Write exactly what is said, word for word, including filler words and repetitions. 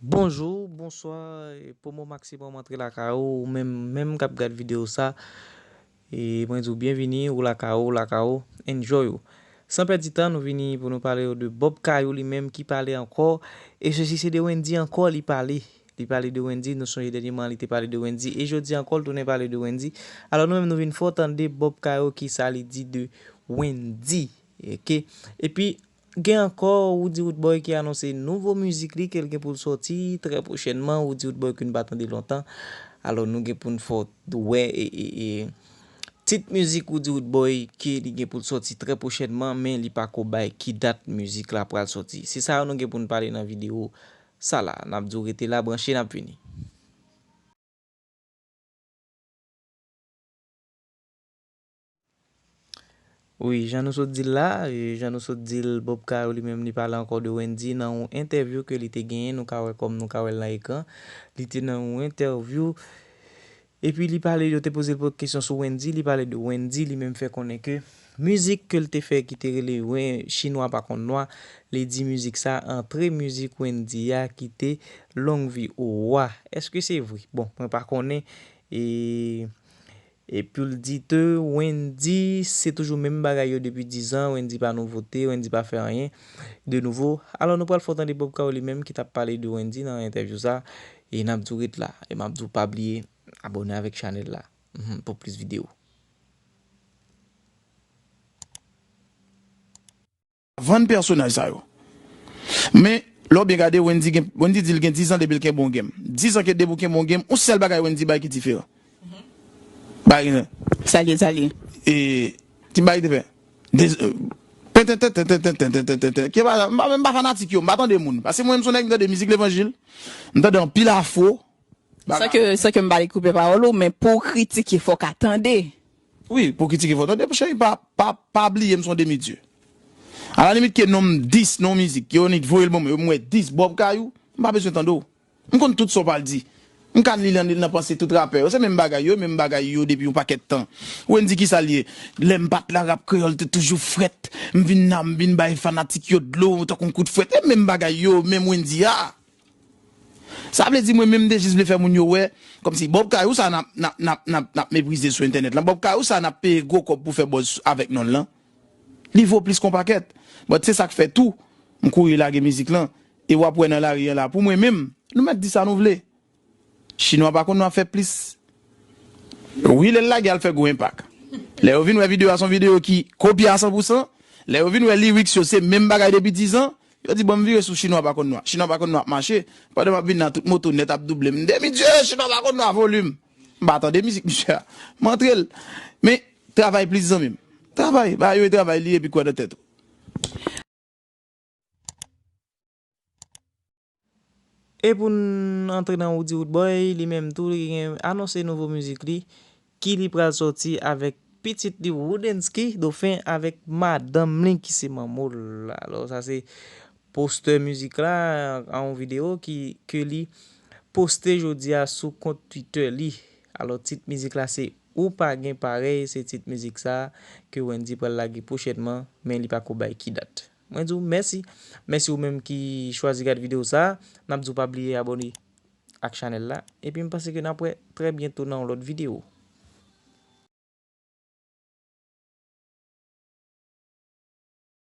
Bonjou, bonswa, e Promo Maximum antre lakay ou, ou menm, menm k ap gad videyo sa, e mwen di w byenvini, ou lakay ou, ou lakay ou, enjoy ou. San pèdi tan, nou vini pou nou pale w de Bob Kayou li menm ki pale ankò, e sesi se de Wendyy ankò li pale. Li pale de Wendyy, nou sonje dènyèman li te pale de Wendyy, e jodi ankò l tounen pale de Wendyy. Alò nou menm nou vin fè w tande Bob Kayou kisa li di de Wendyy, oke? Epi, Gen ankò Roody Roodboy ki anonse nouvo mizik li ke l gen pou l sòti trè pwochènman. Roody Roodboy ke n pa tande lontan. Alò nou gen pou n fè w wè e, e, e, tit mizik Roody Roodboy ke li gen pou l sòti trè pwochènman, men li pako bay ki dat mizik la pral sòti. Se sa yo nou gen pou n pale nan videyo sa la. N ap di w rete la, branche, n ap vini. Wi, jan nou sot di l la, e, jan nou sot di l, Bob Kayou li menm li pale ankò de Wendyy nan yon entèvyou ke li te genyen, nou ka wè kòm nou ka wè l nan ekran. Li te nan yon entèvyou, epi li pale, yo te poze l kesyon sou Wendyy, li pale de Wendyy, li menm fè konnen ke mizik ke l te fè ki te rele Wen Chinwa pa konn nwa, li di mizik sa antre mizik Wendyy a ki te Long Vi O Wa. Èske se vre? Bon, mwen pa konnen, e, Epi l di tou, Wendyy, se toujou menm bagay yo depi diz an, Wendyy pa nouvote, Wendyy pa fè anyen de nouvo. Alò nou pral fè w tande Bob Kayou li menm ki t ap pale de Wendyy nan entèvyou sa, e n ap di w ret la, e m ap di w pa bliye abòne avèk chanèl la, mhm, pou plis videyo. Vann pèsonaj sa yo. Men, lè w byen gade, Wendyy gen, Wendyy di l gen diz an depi l kenbe yon game. Diz an ke depi w kenbe yon game, yon sèl bagay Wendyy bay ki diferan. Bagay gen. Sa l ye, sa l ye. E, ti bagay te fè. Dez-, euh, tenten, tenten, tenten, tenten, tenten, tenten. Ki pa, m pa, m pa fanatik yo, m pa tande moun. Paske mwen, m se yon nèg, m tande mizik levanjil. M tande anpil afro. San ke, san ke m pa vle koupe pawòl ou, men pou w kritike, fò w ka tande. Wi, pou kritike, fò w tande. Cheri, pa, pa, pa bliye m se yon demi-dye. Alalimit ke nonm dis nan yon mizik, yo annik voye l ban mwen, yo m wè dis Bob Kayou, m pa bezwen tande w. M konn tout sa w pral di. M ka li nan, nan panse tout rapè yo. Se menm bagay yo, menm bagay yo depi yon pakèt tan. Wendyy kisa l ye? Lè m pa t la, rap kreyòl te toujou frèt. M vin la, m vin bay fanatik yo dlo, tankou yon kout fwèt. E menm bagay yo, menm Wendyy a. Sa vle di mwen menm m te jis vle fè moun yo wè, kòmsi Bob Kayou sa n ap, n ap, n ap, n ap, n ap meprize sou entènèt lan. Bob Kayou sa n ap peye gwo kòb pou fè buzz avèk non l lan. Li vo plis ke yon pakèt. But se sa k fè tou, m kouri lage mizik lan. E w ap wè nan lari an la, pou mwen menm, nou mèt di sa nou vle. Chinwa pa konn nwa fè plis. Wi, lè l lage al fè gwo enpak. Lè yo vin wè videyo a se yon videyo ki kopye a san pou san, lè yo vin wè lyrics yo se menm bagay depi diz an, yo di, "Ban m vire sou Chinwa pa konn nwa." Chinwa pa konn nwa ap mache. Pandan m ap vin la, tout moto nèt ap double m. Demi dye, Chinwa pa konn nwa, volim. M pa tande mizik misye a. M antre l. Men, travay plis, zanmi m. Travay. Ba yo e travay li epi kwè nan tèt ou. E pou n antre nan Roody Roodboy, li menm tou, li gen anonse nouvo mizik li, ki li pral sòti avèk pitit li Roodensky, Dofen, avèk madanm li ki se manmo l. Alò, sa se postè mizik la, an yon videyo ki, ke li poste jodi a sou kont Twitter li. Alò, tit mizik la se Ou Pa Gen Parèy, se tit mizik sa ke Wendyy pral lage pwochènman, men li pako bay ki dat. Mwen di w mèsi. Mèsi ou menm ki chwazi gad videyo sa. N ap di w pa bliye abòne ak chanèl la. Epi m panse ke n ap wè trè byento nan yon lòt videyo.